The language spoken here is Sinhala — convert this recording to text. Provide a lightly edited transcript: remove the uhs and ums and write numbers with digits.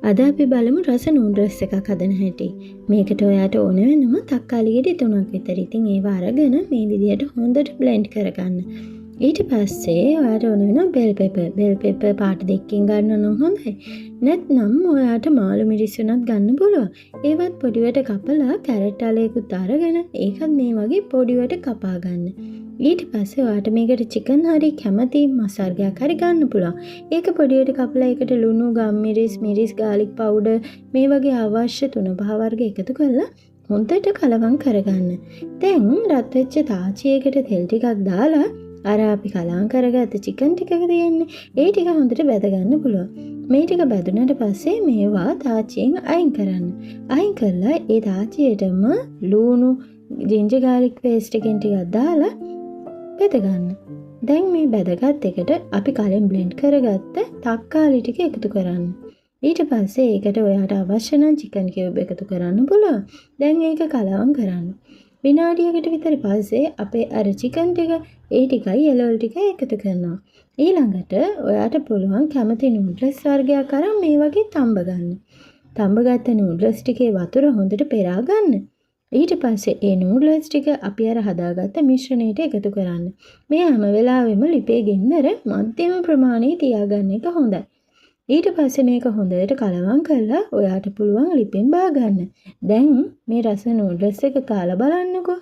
අද අපි බලමු රස නූඩල්ස් එකක් හදන හැටි. මේකට ඔයාට ඕන වෙනවා තක්කාලි ගෙඩි 3ක් විතර. ඉතින් ඒවා අරගෙන මේ විදිහට හොඳට බ්ලෙන්ඩ් කරගන්න. ඊට පස්සේ ඔයාට ඕන වෙනවා බෙල් පෙපර්. බෙල් පෙපර් පාට දෙකකින් ගන්න නම් හොඳයි. නැත්නම් ඔයාට මාළු මිරිස් උනත් ගන්න පුළුවන්. ඒවත් පොඩිවට කපලා කැරට් අලයකුත් අරගෙන ඒකත් මේ වගේ පොඩිවට කපා ගන්න. ඊට පස්සේ ඔයාට මේකට චිකන් හරි කැමති මස් වර්ගයක් හරි ගන්න පුළුවන්. ඒක පොඩිවට කපලා ඒකට ලුණු, ගම්මිරිස්, මිරිස්, ගාලික් පවුඩර් මේ වගේ අවශ්‍ය තුන පහ වර්ග එකතු කරලා හොඳට කලවම් කරගන්න. දැන් රත් වෙච්ච තාච්චියකට තෙල් ටිකක් දාලා අර අපි කලවම් කරගත්ත චිකන් ටික තියෙන්නේ ඒ ටික හොඳට බැද ගන්න පුළුවන්. මේ ටික බැදුනට පස්සේ මේවා තාච්චියෙන් අයින් කරන්න. අයින් කරලා ඒ තාච්චියටම ලුණු, ජින්ජර් ගාලික් පේස්ට් එකෙන් ටිකක් දාලා බැද ගන්න. දැන් මේ බැදගත් එකට අපි කලින් බ්ලෙන්ඩ් කරගත්ත තක්කාලි ටික එකතු කරන්න. ඊට පස්සේ ඒකට ඔයාට අවශ්‍ය නම් චිකන් කියුබ් එකතු කරන්න පුළුවන්. දැන් ඒක කලවම් කරන්න. විනාඩියකට විතර පස්සේ අපේ අර චිකන් ටික ඒ ටිකයි එළවලු ටිකයි එකතු කරනවා. ඊළඟට ඔයාට පුළුවන් කැමති නූඩ්ල්ස් වර්ගයක් අරන් මේ වගේ තම්බ ගන්න. තම්බගත්ත නූඩ්ල්ස් ටිකේ වතුර හොඳට පෙරා ගන්න. ඊට පස්සේ ඒ නූඩ්ල්ස් ටික අපි අර හදාගත්ත මිශ්‍රණයට එකතු කරන්න. මේ හැම වෙලාවෙම ලිපේ ගින්දර මධ්‍යම ප්‍රමාණයේ තියාගන්න එක හොඳයි. ඊට පස්සේ මේක හොඳට කලවම් කරලා ඔයාට පුළුවන් ලිපෙන් බාගන්න. දැන් මේ රස නූඩ්ල්ස් එක කාලා බලන්නකෝ.